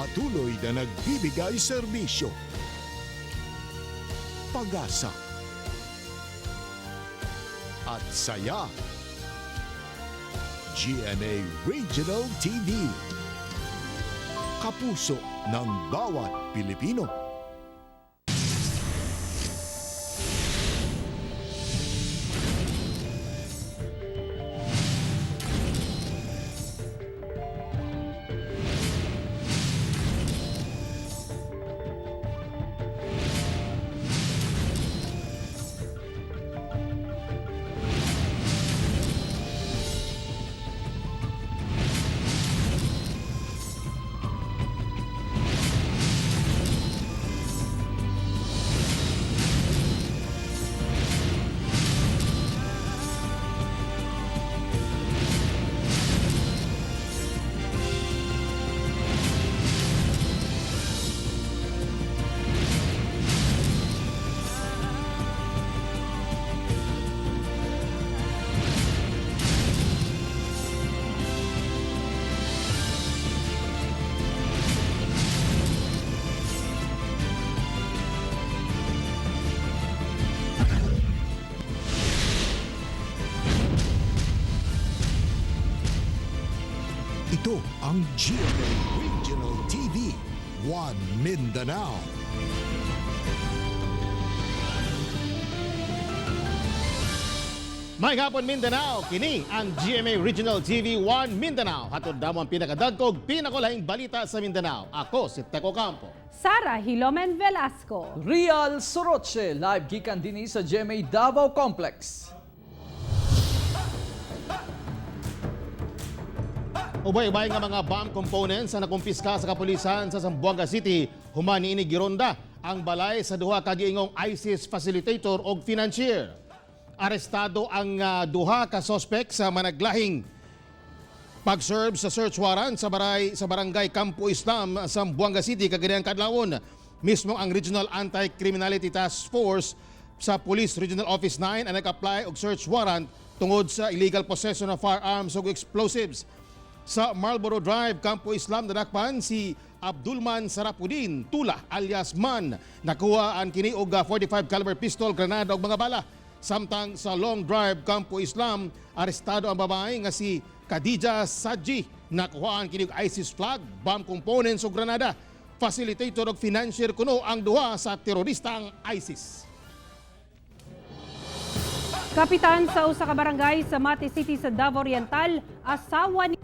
Patuloy na nagbibigay serbisyo, pag-asa, at saya. GMA Regional TV. Kapuso ng bawat Pilipino. Ito ang GMA Regional TV, One Mindanao. May hapon, Mindanao, kini ang GMA Regional TV 1 Mindanao. Hatod damo ang pinakadagkog, pinakulahing balita sa Mindanao. Ako si Teco Campo. Sara Hilomen Velasco. Real Soroche, live gikan dinhi sa GMA Davao Complex. Ubay-ubay nga mga bomb components ang nakumpiska sa kapulisan sa Zamboanga City human niini gironda ang balay sa duha ka giingong ISIS facilitator og financier. Arestado ang duha ka suspect sa managlahing pag-serve sa search warrant sa barangay Campo Islam, Zamboanga City kaganihang kadlawon. Mismo ang Regional Anti-Criminality Task Force sa Police Regional Office 9 ang nag-apply og search warrant tungod sa illegal possession of firearms ug explosives. Sa Marlboro Drive, Campo Islam, nadakpan si Abdulman Sarapudin Tula alias Man. Nakuha ang kini og 45 caliber pistol, granada ug mga bala. Samtang sa Long Drive, Campo Islam, arestado ang babae nga si Khadija Saji. Nakuhaan kini og ISIS flag, bomb components ug granada. Facilitator og financier kuno ang duha sa teroristang ISIS. Kapitan sa usa ka barangay sa Mati City sa Davao Oriental, asawa ni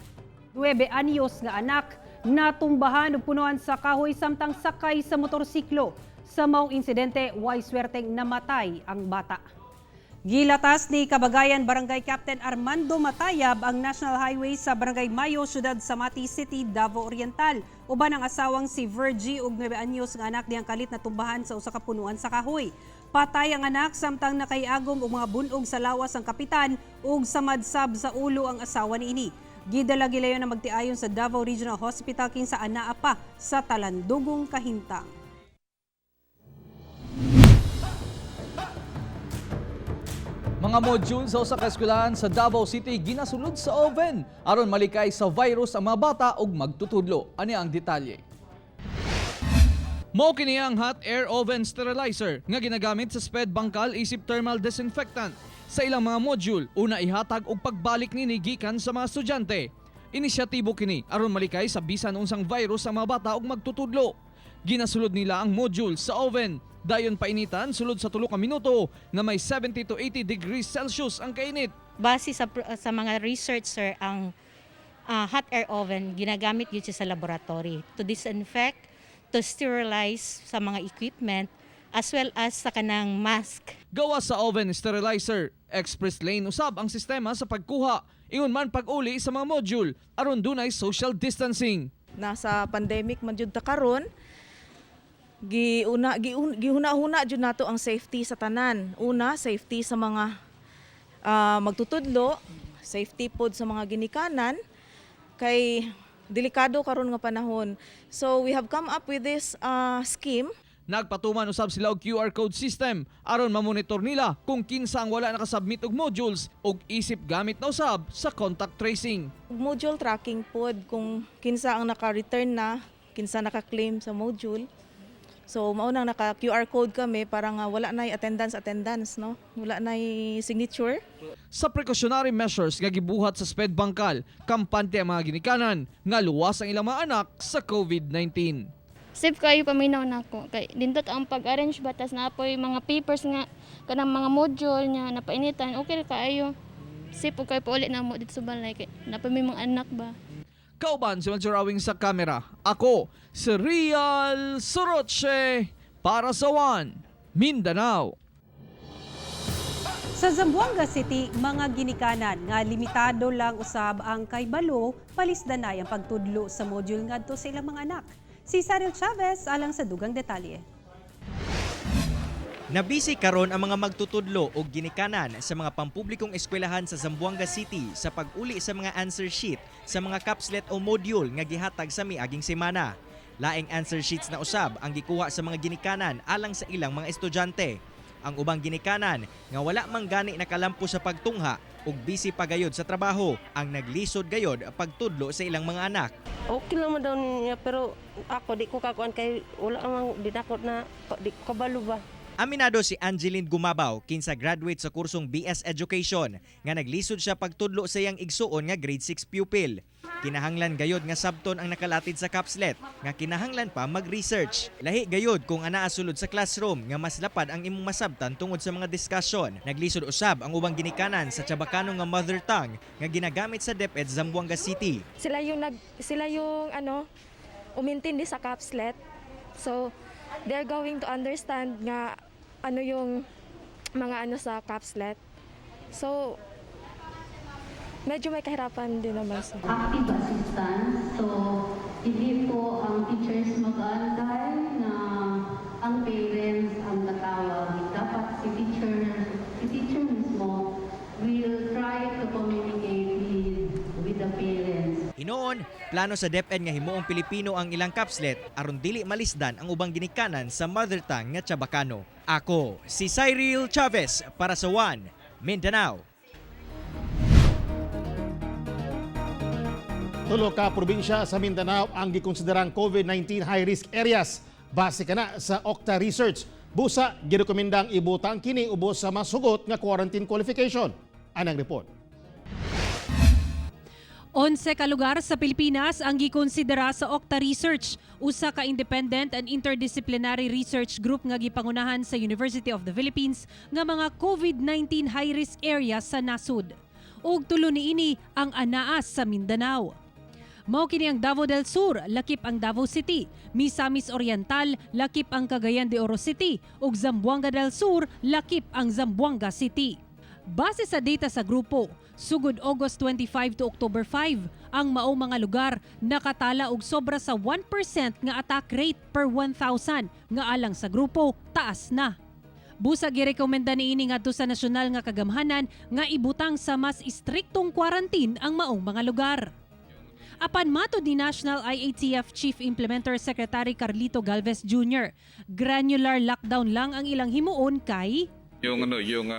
9 anyos nga anak natumbahan ug punuan sa kahoy samtang sakay sa motorsiklo. Sa maong insidente, way swerteng namatay ang bata. Gilatas ni Kabagayan Barangay Captain Armando Matayab ang National Highway sa Barangay Mayo, Siyudad Samati City, Davao Oriental. Uban ang asawang si Virgie ug 9 anyos nga anak diyang kalit na tumbahan sa usa ka punuan sa kahoy. Patay ang anak samtang nakaiagom og mga bunog sa lawas ang kapitan ug samadsab sa ulo ang asawa niini. Gidala gilayon na magtiayon sa Davao Regional Hospital kinsa anaa pa sa talandugong kahimtang. Mga module sa usa ka eskwelahan sa Davao City ginasulod sa oven aron malikay sa virus ang mga bata ug magtutudlo. Ani ang detalye. Mao kini ang hot air oven sterilizer nga ginagamit sa SPED Bangkal isip thermal disinfectant. Sa ilang mga module, una ihatag og pagbalik nini gikan sa mga estudyante. Inisyatibo kini aron malikay sa bisan unsang virus ang mga bata ug magtutudlo. Ginasulod nila ang module sa oven. Dayon painitan sulod sa 3 ka minuto na may 70 to 80 degrees Celsius ang kainit. Base sa mga research, sir, ang hot air oven ginagamit yun siya sa laboratory to disinfect, to sterilize sa mga equipment as well as sa kanang mask. Gawa sa oven sterilizer, express lane usab ang sistema sa pagkuha. Ingon man pag-uli sa mga module aron dunay social distancing. Nasa pandemic man jud ta karon, giuna gihuna-huna jud nato ang safety sa tanan. Una, safety sa mga magtutudlo, safety pod sa mga ginikanan kay delikado karon nga panahon. So we have come up with this scheme. Nagpatuman usab sila og QR code system aron mamonitor nila kung kinsa ang wala nakasubmit og modules ug isip gamit na usab sa contact tracing. Module tracking pod kung kinsa ang naka-return na, Kinsa naka-claim sa module. So mao nang naka QR code kami para nga wala nay attendance attendance, no? Wala nay signature. Sa precautionary measures nga gibuhat sa SPED Bangkal, kampante ang mga ginikanan nga luwas ang ilang mga anak sa COVID-19. Safe kayo paminaw nako kay dindot ang pag-arrange ba, tas napoy mga papers nga kanang mga module niya napainitan, okay ra kaayo. Safe pud kayo pauli na mo dito sa balay kay napoy may mga anak ba. Kauban si Melchor sa kamera. Ako, si Real Soroche para sa One, Mindanao. Sa Zamboanga City, mga ginikanan nga limitado lang usab ang kaybalo, palisdanay ang pagtudlo sa module ngadto sa ilang mga anak. Si Cyril Chavez alang sa dugang detalye. Nabisi karon ang mga magtutudlo og ginikanan sa mga pampublikong eskwelahan sa Zamboanga City sa pag-uli sa mga answer sheet sa mga capslet o module nga gihatag sa miaging semana. Laing answer sheets na usab ang gikuha sa mga ginikanan alang sa ilang mga estudyante. Ang ubang ginikanan nga wala man gani nakalampo sa pagtungha ug busy pa gayod sa trabaho ang naglisod gayod pagtudlo sa ilang mga anak. Okay lang man daw niya, pero ako di ko kakuan kay wala mang dinakot na di ko kabalo ba. Aminado si Angeline Gumabaw, kinsa graduate sa kursong BS Education, nga naglisod siya pagtudlo sa iyang igsuon nga grade 6 pupil. Kinahanglan gayod nga sabton ang nakalatid sa capslet, nga kinahanglan pa mag-research. Lahi gayod kung anaa sulod sa classroom nga mas lapad ang imong masabtan tungod sa mga discussion. Naglisod usab ang ubang ginikanan sa Chabacano nga mother tongue nga ginagamit sa DepEd Zamboanga City. Sila yung ano, umintindi sa capslet. So they're going to understand nga ano yung mga ano sa capslet. So medyo may kahirapan din naman sa Active assistance. So, hindi po ang teachers mag-aantay na ang parents ang tatawag. Dapat si teacher mismo will try to communicate with the parents. Hinuon, plano sa DepEd nga himuong Pilipino ang ilang capslet aron dili malisdan ang ubang ginikanan sa mother tongue nga Chabacano. Ako, si Cyril Chavez para sa One, Mindanao. Tulo ka probinsya sa Mindanao ang gikonsiderang COVID-19 high-risk areas. Base kana sa Octa Research. Busa, girekomendang ibutang kini ubos sa mas hugot nga quarantine qualification. Anang report. 11 ka lugar sa Pilipinas ang gikonsidera sa Octa Research, usa ka independent and interdisciplinary research group nga gipangunahan sa University of the Philippines nga mga COVID-19 high-risk areas sa nasud. Ug tulo niini ang anaas sa Mindanao. Mao kini ang Davao del Sur, lakip ang Davao City, Misamis Oriental, lakip ang Cagayan de Oro City, ug Zamboanga del Sur, lakip ang Zamboanga City. Base sa data sa grupo, sugod August 25 to October 5, ang mao mga lugar nakatala og sobra sa 1% nga attack rate per 1,000 nga alang sa grupo taas na. Busa girekomenda niini ngadto sa nasyonal nga kagamhanan nga ibutang sa mas istriktong quarantine ang maong mga lugar. Apan matod ni National IATF Chief Implementer Secretary Carlito Galvez Jr., granular lockdown lang ang ilang himuon kay Yung ano, yung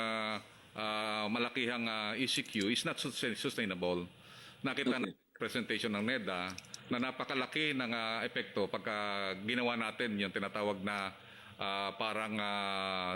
malakihang ECQ is not sustainable. Nakita na presentation ng NEDA na napakalaki ng epekto pagka ginawa natin yung tinatawag na parang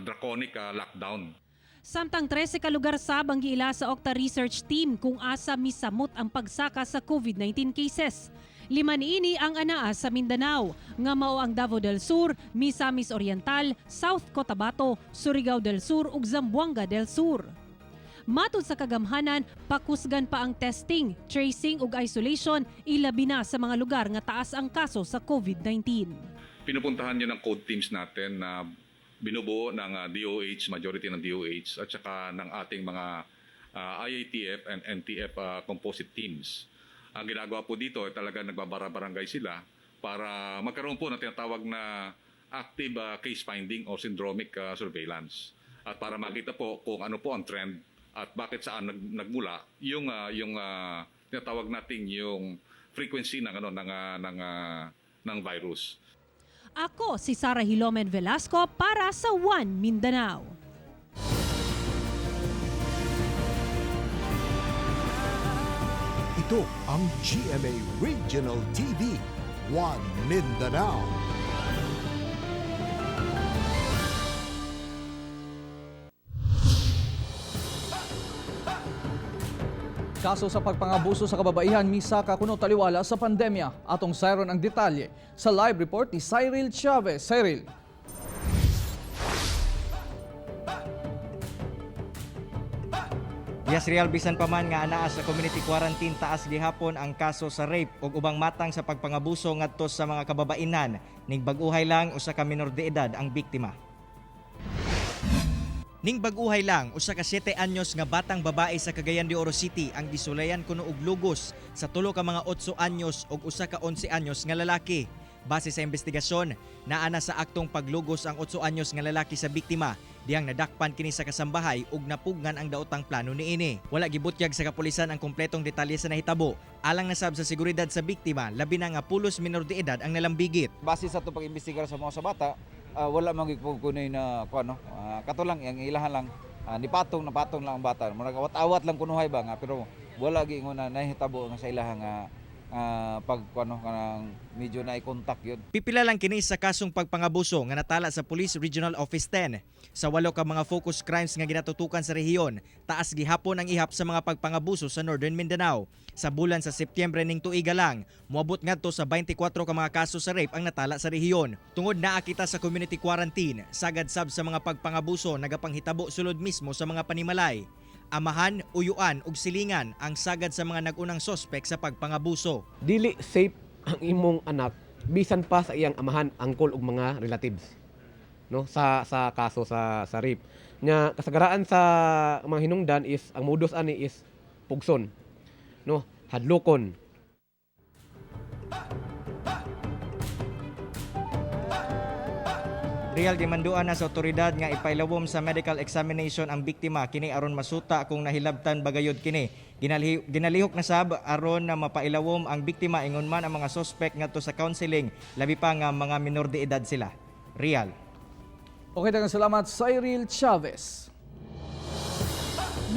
draconic lockdown. Samtang 13 ka lugar sab ang giila sa Octa Research Team kung asa misamot ang pagsaka sa COVID-19 cases. Lima niini ang anaa sa Mindanao, nga mao ang Davao del Sur, Misamis Oriental, South Cotabato, Surigao del Sur ug Zamboanga del Sur. Matod sa kagamhanan, pakusgan pa ang testing, tracing ug isolation ilabi na sa mga lugar nga taas ang kaso sa COVID-19. Pinupuntahan yun ng code teams natin na binubuo ng DOH, majority ng DOH, at saka ng ating mga IATF and NTF composite teams. Ang ginagawa po dito ay talaga nagbabara-barangay sila para magkaroon po ng tinatawag na active case finding or syndromic surveillance. At para makita po kung ano po ang trend at bakit saan nagmula yung tinatawag nating yung frequency ng ano ng virus. Ako si Sara Hilomen Velasco para sa One Mindanao. Ito ang GMA Regional TV. One Mindanao. Kaso sa pagpangabuso sa kababaihan, misaka kuno taliwala sa pandemya. Atong sayron ang detalye sa live report ni Cyril Chavez. Cyril. Yes, Real, bisan pa man nga anaa sa community quarantine, taas gihapon ang kaso sa rape ug ubang matang sa pagpangabuso ngadto sa mga kababainan. Ning bag-uhay lang usa ka minor de edad ang biktima. Ning bag-uhay lang usa ka 7 anyos nga batang babae sa Cagayan de Oro City ang gisulayan kuno og lugos sa tulo ka mga 8 anyos ug usa ka 11 anyos nga lalaki. Base sa investigasyon, naa na sa aktong paglugos ang 8 anyos nga lalaki sa biktima diyang nadakpan kini sa kasambahay ug napugnan ang daotang plano niini. Wala gibutyag sa kapulisan ang kumpletong detalye sa nahitabo. Alang nasab sa seguridad sa biktima, labi na nga pulos minor de edad ang nalambigit. Base sa itong pag-imbestigar sa mga sa bata, wala man gyud kunoy na kuan no. Kato lang ang ilahan lang, nipatong napatong lang ang bata. Murag awat-awat lang kunuhay ba nga, pero wala gyud na nahitabo nga sa ilahan nga pag kuan no, kanang medyo na contact yun. Pipila lang kini sa kasong pagpangabuso nga natala sa Police Regional Office 10. Sa 8 ka mga focus crimes nga ginatutukan sa rehiyon, taas gihapon ang ihap sa mga pagpangabuso sa Northern Mindanao. Sa bulan sa Setyembre ning tuiga lang, moabot ngadto sa 24 ka mga kaso sa rape ang natala sa rehiyon. Tungod naa kita sa community quarantine, sagad sab sa mga pagpangabuso nagapanghitabo sulod mismo sa mga panimalay. Amahan, uyuan ug silingan ang sagad sa mga nag-unang sospek sa pagpangabuso. Dili safe ang imong anak bisan pa sa iyang amahan, angkol ug mga relatives, no, sa kaso sa rape. Nya kasagaraan sa mga hinungdan is ang modus ani is pugson, no, hadlokon. Real, gimanduan na sa otoridad nga ipailawom sa medical examination ang biktima kini aron masuta kung nahilabtan bagayod kini. Ginalihok na sab aron na mapailawom ang biktima, ingon man ang mga sospek ngadto sa counseling, labi pa nga mga minor de edad sila. Real. Okay, daghang salamat Cyril Chavez.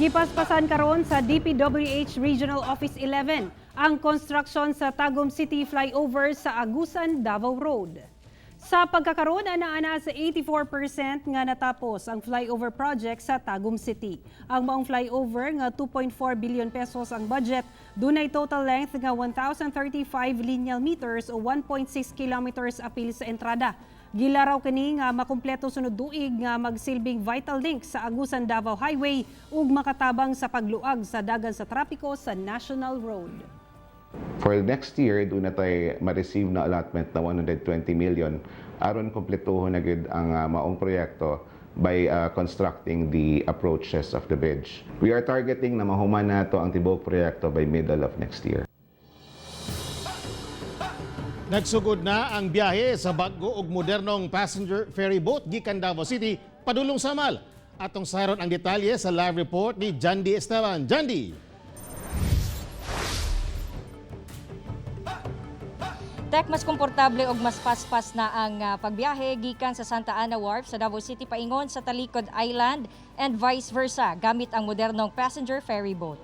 Gipaspasan karon sa DPWH Regional Office 11 ang construction sa Tagum City Flyover sa Agusan, Davao Road. Sa pagkakaroon, ana-ana sa 84% nga natapos ang flyover project sa Tagum City. Ang maong flyover nga 2.4 billion pesos ang budget, dunay total length nga 1,035 lineal meters o 1.6 kilometers apil sa entrada. Gilaraw kini nga makumpleto sunod tuig nga magsilbing vital link sa Agusan Davao Highway ug makatabang sa pagluag sa dagan sa trapiko sa National Road. For next year, doon na tayo ma-receive na allotment na 120 million aron kompletuhon na gid ang maong proyekto by constructing the approaches of the bridge. We are targeting na mahuman nato ang tibuok proyekto by middle of next year. Nagsugod na ang biyahe sa bag-o ug modernong passenger ferry boat gikan Davao City padulong Samal. Atong sayron ang detalye sa live report ni Jandy Esteban. Jandy! Tek, mas komportable og mas paspas na ang pagbiyahe gikan sa Santa Ana Wharf sa Davao City paingon sa Talikod Island and vice versa gamit ang modernong passenger ferry boat.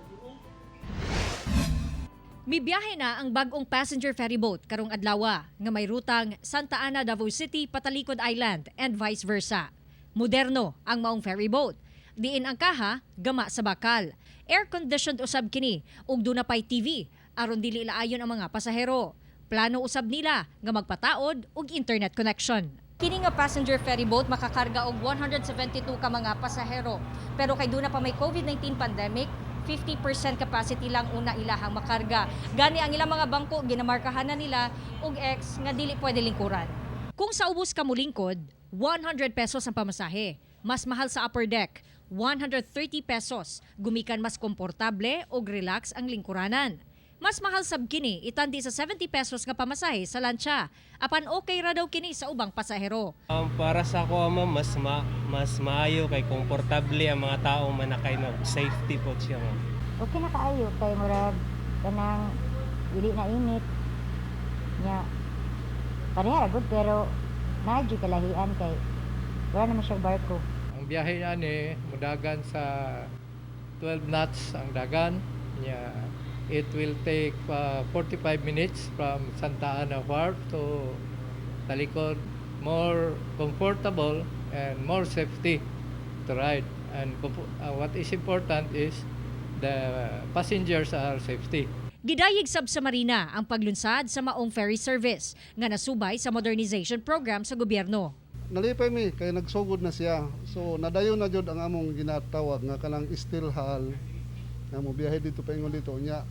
Mibiyahe na ang bag-ong passenger ferry boat karong adlawa nga may rutang Santa Ana, Davao City, Patalikod Island and vice versa. Moderno ang maong ferry boat. Diin ang kaha, gama sa bakal. Air-conditioned usab kini ug duna pay TV aron dili laayon ang mga pasahero. Plano usab nila nga magpataod og internet connection. Kini nga passenger ferry boat makakarga og 172 ka mga pasahero. Pero kay duna pa may COVID-19 pandemic, 50% capacity lang una ilahang makarga. Gani ang ilang mga bangko ginamarkahan na nila og X nga dili pwede lingkuran. Kung sa ubos ka molingkod, 100 pesos ang pamasahe. Mas mahal sa upper deck, 130 pesos. Gumikan mas komportable og relax ang lingkuranan. Mas mahal sab kini itandi sa 70 pesos nga pamasahe sa lantsa. Apan okay ra daw kini sa ubang pasahero. Para sa ako, ma'am, mas maayo kay komportable ang mga tao manakay, ma'am. Safety po siya, ma'am. Okay na kaayo kay murag kanang dili na init nya, pareha ra gud, pero naa jud kalahian kay wala naman siya barko. Ang biyahe niya ni mudagan sa 12 knots ang dagan niya. It will take 45 minutes from Santa Ana Wharf to Talicud. More comfortable and more safety to ride. And what is important is the passengers are safety. Gidayeg sab sa Marina ang paglunsad sa maong ferry service nga nasubay sa modernization program sa gobyerno. Nalipay mi kay nagsugod na siya. So nadayon na jud ang among ginatawag nga kanang steel hull nga mo biyahe dito paingon dito nya.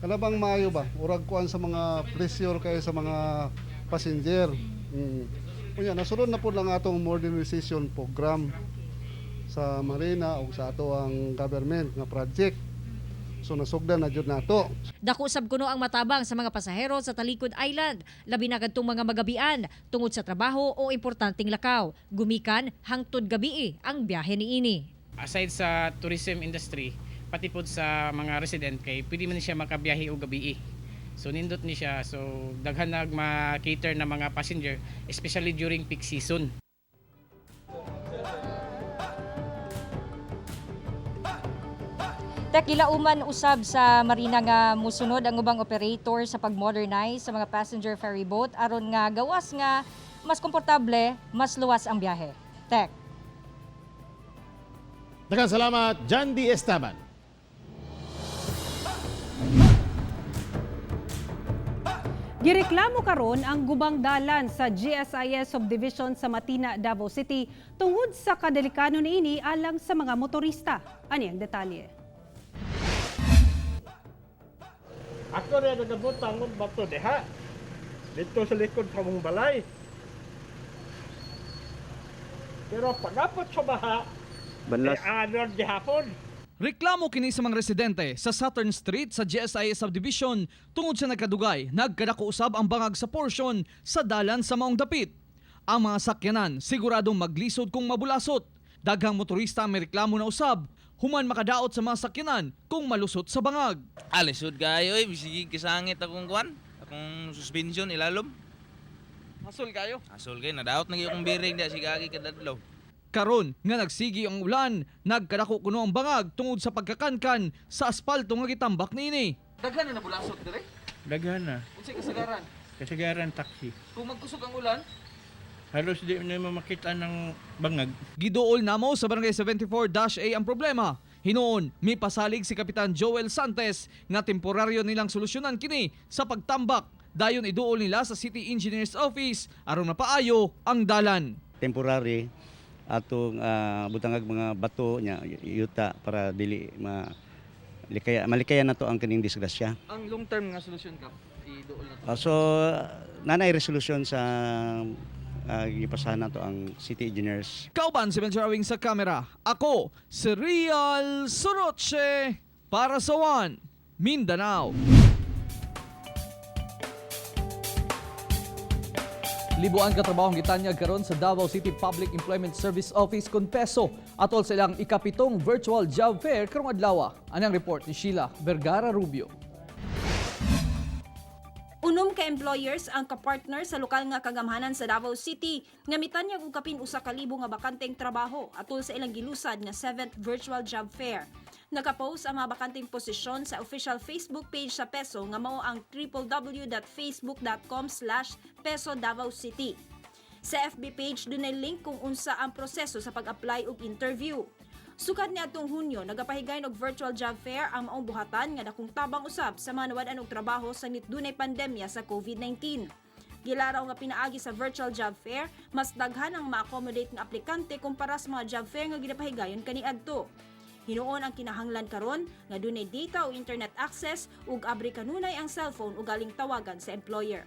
Kanabang maayo ba? Urag kuan sa mga pressure kay sa mga passenger. Unya nasunod na pud lang atong modernization program sa Marina o sa ato ang government nga project. So nasugdan na jud nato. Dako sab kuno ang matabang sa mga pasahero sa Talicud Island, labi na kadtong mga magabian tungod sa trabaho o importanteng lakaw. Gumikan hangtod gabii ang biyahe niini. Aside sa tourism industry, pati pod sa mga resident kay pwede man siya makabiyahe og gabii. So nindot ni siya. So daghan nag ma-cater na mga passenger, especially during peak season. Tek, gilauman usab sa Marina nga musunod ang ubang operator sa pag-modernize sa mga passenger ferry boat aron nga gawas nga mas komportable, mas luwas ang biyahe. Tek. Daghang salamat, Jandy Estaban. Gireklamo karon ang gubang dalan sa GSIS Subdivision sa Matina, Davao City tungod sa kadelikano niini alang sa mga motorista. Ani ang detalye. Ako rin nagabutang og bato diha. Dito sa likod sa mong balay. Pero pag-abot sa baha, Banlas. eh, anod gihapon. Reklamo kini sa mga residente sa Saturn Street sa GSIS Subdivision tungod sa nagkadugay, nagkadako usab ang bangag sa portion sa dalan sa maong dapit. Ang mga sakyanan siguradong maglisod kung mabulasot. Daghang motorista ang may reklamo na usab, human makadaot sa mga sakyanan kung malusot sa bangag. Ah, lisod kayo eh. Sige, kisangit akong kuan. Akong suspension ilalom. Hasol kayo. Asol kayo, nadaot na gyud akong bearing diya sige agi kadadlaw. Karon nga nagsigi ang ulan, nagkadako kuno ang bangag tungod sa pagkakankan sa aspalto nga gitambak niini. Daghan na nabulasot dire. Daghan na. Unsay kasagaran? Kasagaran taxi. Kung magkusog ang ulan, Halos di na mo makita ng bangag. Giduol namo sa Barangay 74-A ang problema. Hinuon, may pasalig si Kapitan Joel Santos nga temporaryo nilang solusyonan kini sa pagtambak. Dayon iduol nila sa City Engineer's Office aron mapaayo ang dalan. Temporary atong butangag mga bato nya yuta para dili ma likaya malikayan nato ang kining disgrasya. Ang long term nga solusyon kap iduol na So nanay resolution sa gipasahan nato ang city engineers. Kauban si Bencher Awing sa kamera. Ako, si Real Soroche para sa One, Mindanao. Libuan katrabaho ang gitanyag karon sa Davao City Public Employment Service Office kon peso atol sa ilang ikapitong virtual job fair karong adlaw. Anang report ni Sheila Vergara Rubio. 6 ka employers ang kapartner sa lokal nga kagamhanan sa Davao City nga mitanyag og kapin 1,000 nga bakanteng trabaho atol sa ilang gilusad nga 7th virtual job fair. Nakapost ang mga bakanteng posisyon sa official Facebook page sa PESO nga mao ang www.facebook.com/peso Davao City. Sa FB page dunay link kung unsa ang proseso sa pag-apply og interview. Sukad ni atong Hunyo, nagapahigayon og virtual job fair ang maong buhatan nga dakong tabang usab sa mga nawad-an og trabaho sa dunay pandemya sa COVID-19. Gilaraw nga pinaagi sa virtual job fair, mas daghan ang ma-accommodate nga aplikante kumpara sa mga job fair nga ginapahigayon kaniadto. Hinuon ang kinahanglan karon nga dunay data o internet access ug abri kanunay ang cellphone o galing tawagan sa employer.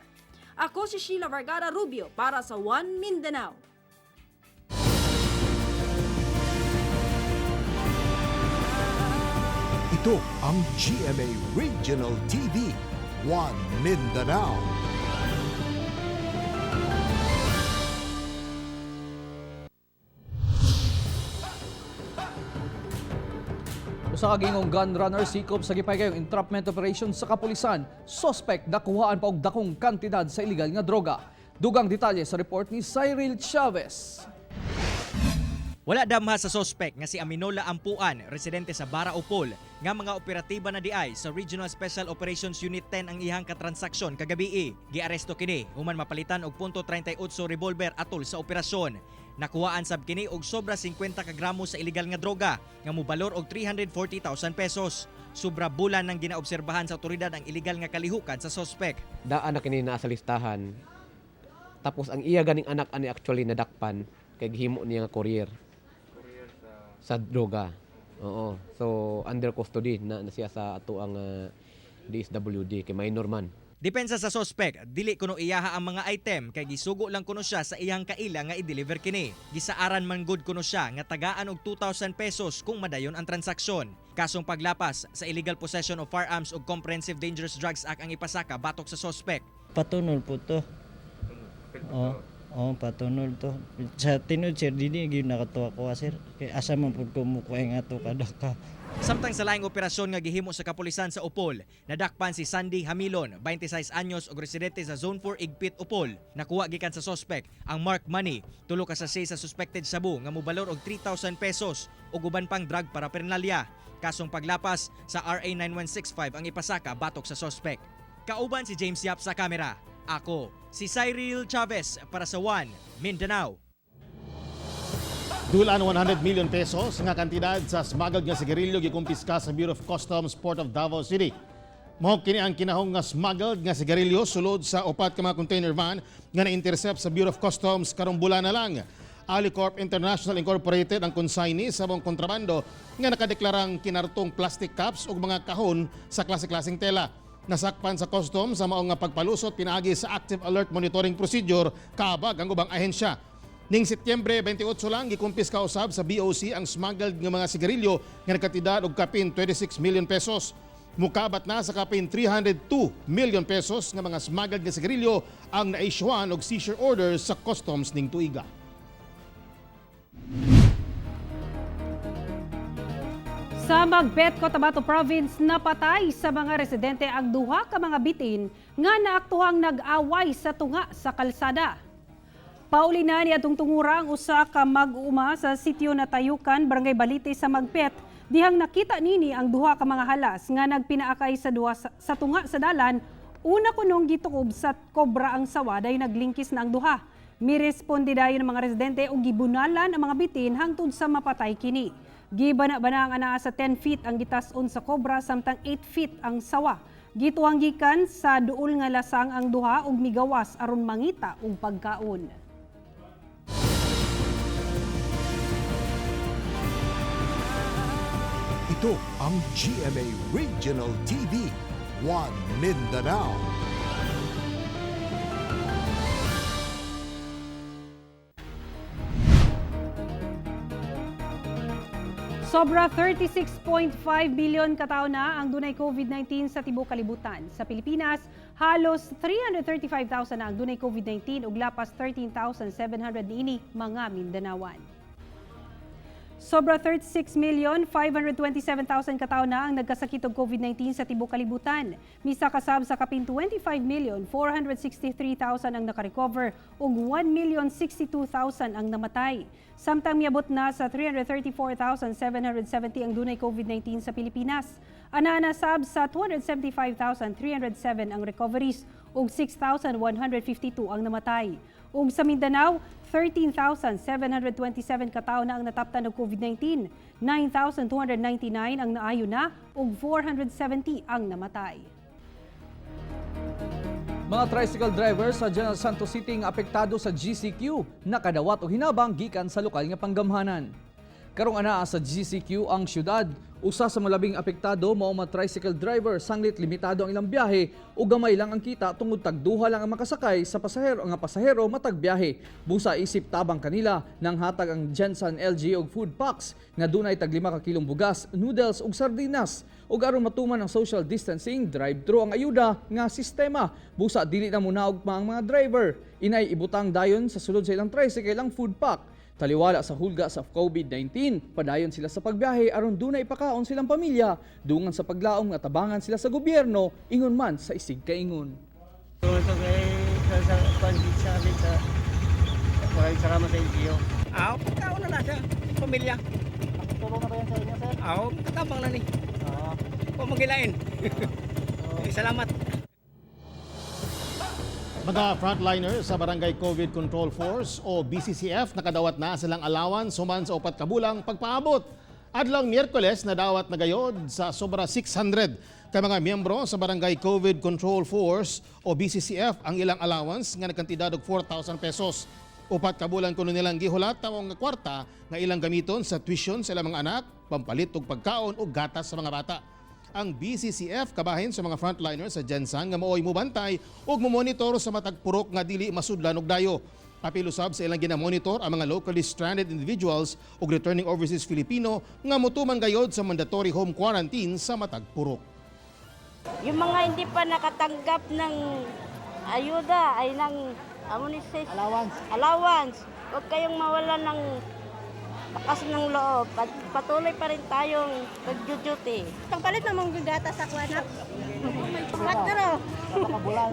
Ako si Sheila Vergara Rubio para sa One Mindanao. Ito ang GMA Regional TV, One Mindanao. Usa ka gingong gun runner sikop sa gipahigayong entrapment operation sa kapulisan. Suspect nakuhaan pa og dakong kantidad sa illegal nga droga. Dugang detalye sa report ni Cyril Chavez. Wala damha sa sospek nga si Aminola Ampuan, residente sa Bara Opol, nga mga operatiba na diay sa Regional Special Operations Unit 10 ang ihang katransaksyon kagabii. Giaresto kini human mapalitan og .38 revolver atol sa operasyon. Nakuhaan sab kini og sobra 50 ka gramo sa illegal nga droga nga mobalor og 340,000 pesos. Sobra bulan nang ginaobserbahan sa otoridad ang illegal nga kalihukan sa sospek. Daan na kini naa sa listahan. Tapos ang iya ganing anak ani actually nadakpan kay gihimo niya nga courier sa droga. Oo. So under custody na siya sa ato ang DSWD kay minor man. Depensa sa sospek, dili kuno iyaha ang mga item kay gisugo lang kuno siya sa iyang kaila nga i-deliver kini. Gisaaran man gud kuno siya nga tagaan og 2,000 pesos kung madayon ang transaksyon. Kasong paglapas sa illegal possession of firearms ug Comprehensive Dangerous Drugs Act ang ipasaka batok sa sospek. Patunol po to. Oo, oh, patunol to. Sa tinud sir, dili gyud nakatuwa ko sir. Kay asa man pud ko mukuha nga to kada ka. Samtang sa laing operasyon nga gihimo sa kapulisan sa Opol, nadakpan si Sandy Hamilon, 26 anyos ug residente sa Zone 4 Igpit, Opol. Nakuha gikan sa sospek ang mark money, tulo ka sachet sa suspected shabu nga mobalor og 3,000 pesos ug uban pang drug paraphernalia. Kasong paglapas sa RA 9165 ang ipasaka batok sa sospek. Kauban si James Yap sa kamera. Ako, si Cyril Chavez para sa One Mindanao. Dulan 100 million pesos nga kantidad sa smuggled nga sigarilyo gikumpiska sa Bureau of Customs, Port of Davao City. Mao kini ang kinahong nga smuggled nga sigarilyo sulod sa upat ka mga container van nga na-intercept sa Bureau of Customs karong bulan na lang. Alicorp International Incorporated ang consignee sa mong kontrabando nga nakadeklarang kinartong plastic cups ug mga kahon sa klase-klaseng tela. Nasakpan sa customs sa maong nga pagpalusot pinaagi sa Active Alert Monitoring Procedure kaabag ang ubang ahensya. Ning Setyembre 28 lang gikumpiska usab sa BOC ang smuggled nga mga sigarilyo nga nagkatidad og kapin 26 million pesos. Mukabat na sa kapin 302 million pesos nga mga smuggled nga sigarilyo ang naisyuhan og seizure orders sa customs ning tuiga. Sa Magpet, Cotabato Province, napatay sa mga residente ang duha ka mga bitin nga naaktuhang nag-away sa tunga sa kalsada. Pauli na ni atong tungura ang usa ka mag-uuma sa sitio na Tayukan, Barangay Balite sa Magpet. Dihang nakita nini ang duha ka mga halas nga nagpinaakay sa duha sa tunga sa dalan. Una kunong gitukob sa kobra ang sawa dayon naglingkis na ang duha. Miresponde dayon ang mga residente og gibunalan ang mga bitin hangtod sa mapatay kini. Gibana-bana ang anaa sa 10 feet ang gitas-on sa kobra samtang 8 feet ang sawa. Gituang gikan sa duol nga lasang ang duha ug migawas aron mangita og pagkaon. Ito ang GMA Regional TV, One Mindanao. Sobra 36.5 billion katao na ang dunay COVID-19 sa tibuok kalibutan. Sa Pilipinas, halos 335,000 na ang dunay COVID-19 ug lapas 13,700 niini mga Mindanawan. Sobra 36,527,000 katao na ang nagkasakit og COVID-19 sa tibuok kalibutan. Misa kasab sa kapin 25,463,000 ang nakarecover ug 1,062,000 ang namatay. Samtang miabot na sa 334,770 ang dunay COVID-19 sa Pilipinas. Ana-ana sab sa 275,307 ang recoveries ug 6,152 ang namatay. Ug sa Mindanao, 13,727 katao na ang nataptan og COVID-19, 9,299 ang naayo na ug 470 ang namatay. Mga tricycle driver sa General Santos City nga apektado sa GCQ nakadawat og hinabang gikan sa lokal nga panggamhanan. Karong anaa sa GCQ ang syudad, usa sa malabing apektado mao mga tricycle driver sanglit limitado ang ilang biyahe ug gamay lang ang kita tungod tagduha lang ang makasakay sa pasahero nga pasahero matag biyahe. Busa isip tabang kanila nang hatag ang Gensan LG og food packs nga dunay tag 5 ka kilong bugas, noodles ug sardinas. Ug aron matuman ang social distancing, drive-thru ang ayuda nga sistema. Busa dili na munaog pa ang mga driver. Inay ibutang dayon sa sulod sa ilang tricycle ang food pack. Taliwala sa hulga sa COVID-19, padayon sila sa pagbiyahe aron dunay pakaon silang pamilya, dungan sa paglaom nga tabangan sila sa gobyerno, ingon man sa isig kaingon. Ito kay sa sa sa amin sa sa sa LGU. Ah, pagkaon na na siya, pamilya. Tulong na ba yan sa inyo, sir? Ah, katabang na ni. Oo. Pamagilain. Eh, salamat. Mga frontliners sa Barangay COVID Control Force o BCCF nakadawat na silang allowance human sa 4 ka bulang pagpaabot. Adlong Miyerkules, nadawat na gayod sa sobra 600 ka mga miyembro sa Barangay COVID Control Force o BCCF ang ilang allowance nga nagkantidad og 4,000 pesos. 4 ka bulan kuno nilang gihulat ang kwarta nga ilang gamiton sa tuition sa ilang mga anak, pampalit og pagkaon o gatas sa mga bata. Ang BCCF kabahin sa mga frontliners sa GenSan nga maoy mubantay ug momonitor sa matag purok nga dili masudlan og dayo. Apil usab sa ilang ginamonitor ang mga locally stranded individuals ug returning overseas Filipino nga motuman gayod sa mandatory home quarantine sa matag purok. Yung mga hindi pa nakatanggap ng ayuda ay ng allowance. Allowance. Huwag kayong mawala ng lakas ng loob. Patuloy pa rin tayong nag-duty. Pagpalit na mong gata sa kuwanak. Patro.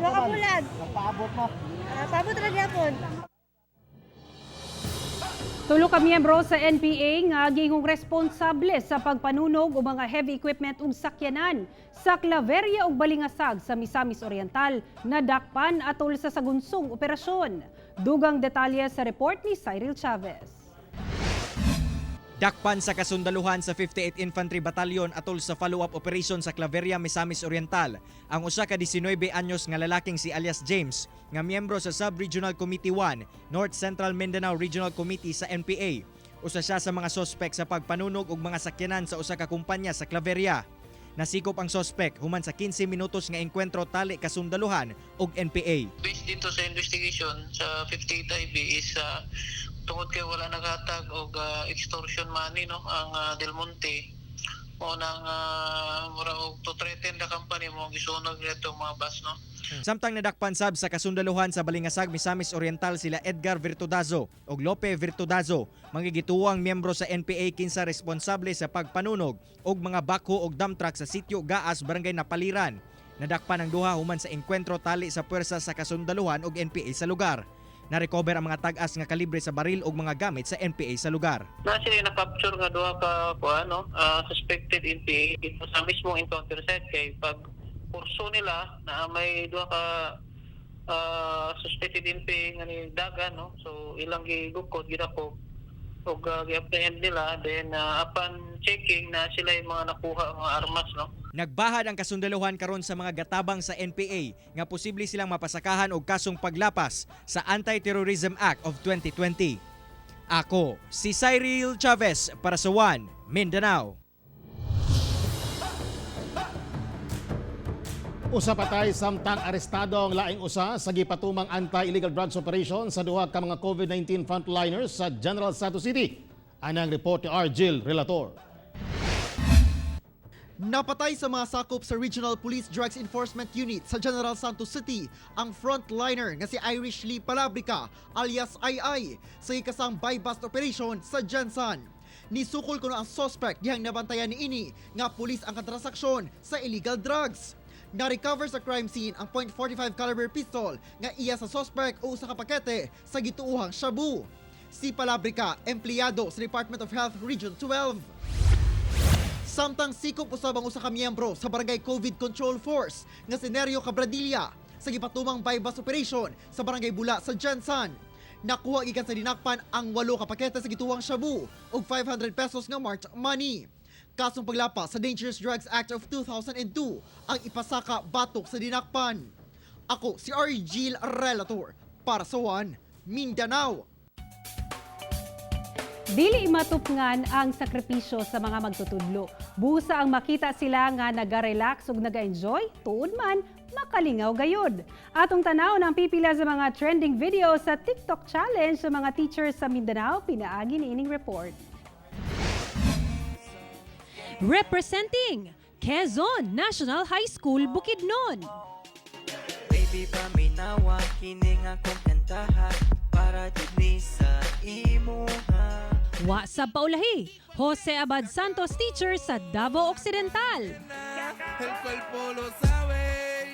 Nakabulan. Nagpaabot mo. Paabot ra gyapon. Tulo ka miyembro sa NPA nga gihingong responsable sa pagpanunog og mga heavy equipment ug sakyanan sa Claveria ug Balingasag sa Misamis Oriental nadakpan atol sa sagunsong operasyon. Dugang detalye sa report ni Cyril Chavez. Dakpan sa kasundaluhan sa 58 Infantry Battalion atol sa follow-up operation sa Claveria, Misamis Oriental ang usa ka 19 anyos nga lalaking si alias James nga miyembro sa Sub-Regional Committee 1, North Central Mindanao Regional Committee sa NPA. Usa siya sa mga sospek sa pagpanunog og mga sakyanan sa usa ka kumpanya sa Claveria. Nasikop ang sospek human sa 15 minutos nga engkwentro tali kasundaluhan og NPA. Based dito sa investigation sa 58 IB is tungod kay wala naghatag og extortion money, no, ang Del Monte mo nang mura og to threaten the company mo gisunog nito mga bus, no. Samtang nadakpan sab sa kasundaluhan sa Balingasag, Misamis Oriental sila Edgar Virtudazo ug Lope Virtudazo, mangigituwang miyembro sa NPA kinsa responsable sa pagpanunog og mga backhoe og dump truck sa sitio Gaas, Barangay Napaliran. Nadakpan ang duha human sa engkwentro tali sa puwersa sa kasundaluhan og NPA sa lugar. Na-recover ang mga tag-as nga kalibre sa baril ug mga gamit sa NPA sa lugar. Na sila na-capture nga duha ka kuan, no, suspected NPA dito sa mismong encounter site kay pag kurso nila na may duha ka suspected NPA nga ni dagan, no, so ilang gigukod, gidakop ug gi-apprehend nila. Then upon checking na sila yung mga nakuha mga armas, no. Nagbahad ang kasundaluhan karon sa mga gatabang sa NPA nga posible silang mapasakahan og kasong paglapas sa Anti-Terrorism Act of 2020. Ako si Cyril Chavez para sa One Mindanao. Usa patay samtang arestado ang laing usa sa gipatumang anti-illegal drugs operation sa duha ka mga COVID-19 frontliners sa General Santos City. Anang report ni Argil Relator. Napatay sa mga sakop sa Regional Police Drugs Enforcement Unit sa General Santos City ang frontliner nga si Irish Lee Palabrica alias II sa ikasang buy-bust operation sa GenSan. Nisukol kuno ang suspect dihang nabantayan niini nga pulis ang katransaksyon sa illegal drugs. Na-recover sa crime scene ang .45 caliber pistol nga iya sa suspect o usa ka pakete sa gituohang shabu. Si Palabrica, empleyado sa Department of Health Region 12. Samtang sikop usab ang usa ka miyembro sa Barangay COVID Control Force nga si Nerio Cabradilla sa gipatumang buy-bust operation sa Barangay Bula sa GenSan. Nakuha gikan sa dinakpan ang 8 ka pakete sa gituwang shabu ug 500 pesos nga marked money. Kasong paglapas sa Dangerous Drugs Act of 2002 ang ipasaka batok sa dinakpan. Ako si Argil Relator para sa One Mindanao. Dili matupngan ang sakripisyo sa mga magtutudlo. Busa ang makita sila nga naga-relax ug naga-enjoy, tuod man, makalingaw gayud. Atong tanaw ng pipila sa mga trending video sa TikTok challenge sa mga teachers sa Mindanao, pinaagi ni ining report. Representing Quezon National High School, Bukidnon. Baby, paminawa, kini nga akong kantaha para jud ni sa imuha. Wa sa paulahi, Jose Abad Santos, teacher sa Davao Occidental. El cuerpo lo sabe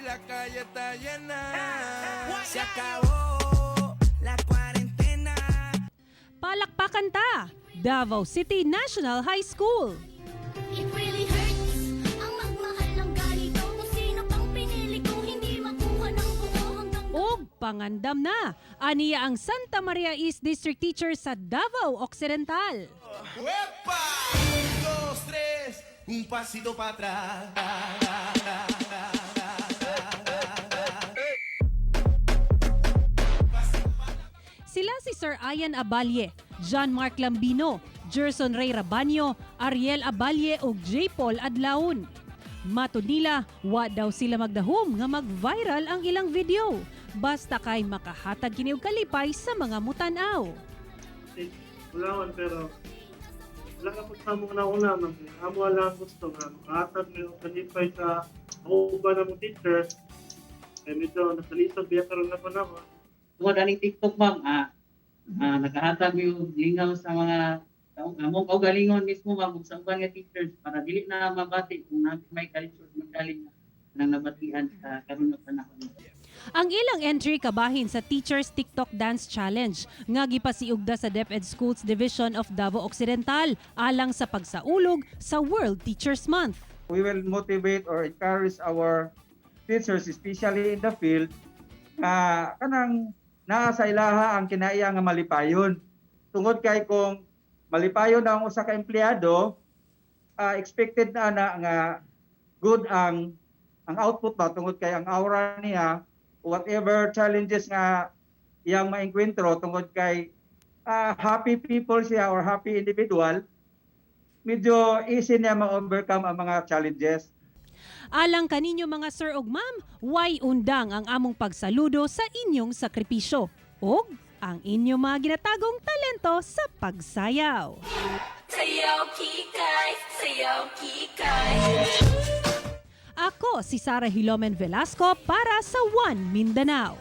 y la calle está llena. Se acabó la cuarentena. Palakpakan ta! Davao City National High School. It really hurts ang magmahal ng ganito. Kung sino pang pinili ko, hindi makuha ng buo hanggang Og pangandam na. Aniya ang Santa Maria East District Teacher sa Davao Occidental. ¡Uepa! Un, dos, tres, un pasito para atrás. Sila si Sir Ian Abalye, John Mark Lambino, Gerson Ray Rabanyo, Ariel Abalye ug J. Paul Adlaon. Matod nila, wa daw sila magdahom nga mag-viral ang ilang video. Basta kay makahatag kini og kalipay sa mga mutan-aw. Wala man, pero wala ka po sa mga nauna man. Amo lang gusto nga makahatag mi og kalipay sa uban na mong teachers. Eh medyo nakalisod biya karon na panahon. Tungod aning TikTok, ma'am, nakahatag mi og lingaw sa mga among kaugalingon mismo, ma'am, ug sa uban nga teachers para dili na mabati kung na may kalisod magaling nang nabatian sa karon nga panahon. Ang ilang entry kabahin sa Teachers TikTok Dance Challenge nga gipasiugda sa DepEd Schools Division of Davao Occidental alang sa pagsaulog sa World Teachers Month. We will motivate or encourage our teachers, especially in the field, nga kanang naa sa ilaha ang kinaiya nga malipayon. Tungod kay kung malipayon ang usa ka empleyado, expected na na nga good ang output ba, tungod kay ang aura niya, whatever challenges nga iyang maengkwentro, tungod kay happy people siya or happy individual, medyo easy niya ma-overcome ang mga challenges. Alang kaninyo mga sir ug ma'am, way undang ang among pagsaludo sa inyong sakripisyo ug ang inyong mga ginatagong talento sa pagsayaw. Sayaw kikay, sayaw kikay. Ako si Sara Hilomen Velasco para sa One Mindanao.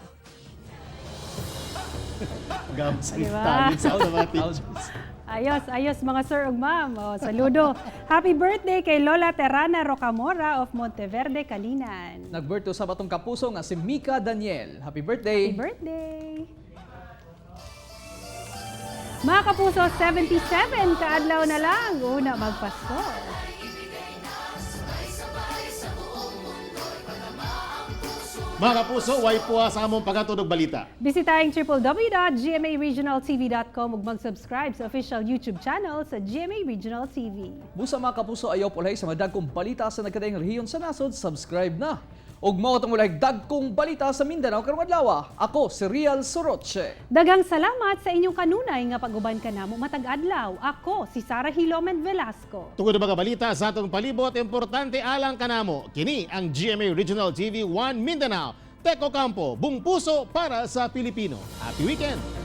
Gams Diba? talent sa mga teachers. Ayos, ayos mga sir ug ma'am. Oh, saludo. Happy birthday kay Lola Terana Rocamora of Monteverde, Calinan. Nag-birthday sa batong kapuso nga si Mika Daniel. Happy birthday! Happy birthday! Mga kapuso, 77 kaadlaw na lang. Una magpasko. Mga kapuso, way puha sa among paghatod og balita. Bisitahin www.gmaregionaltv.com ug mag-subscribe sa official YouTube channel sa GMA Regional TV. Busa mga kapuso, ayaw pulay sa madagkong balita sa nagkadaiyang rehiyon sa nasod, subscribe na. Ug mao tong walay dagkong balita sa Mindanao karong adlaw. Ako si Rial Soroche. Daghang salamat sa inyong kanunay nga pag-uban kanamo matag adlaw. Ako si Sara Hilomen Velasco. Tungod mga balita sa atong palibot, importante alang kanamo. Kini ang GMA Regional TV 1 Mindanao. Teko Campo, buong puso para sa Pilipino. Happy weekend!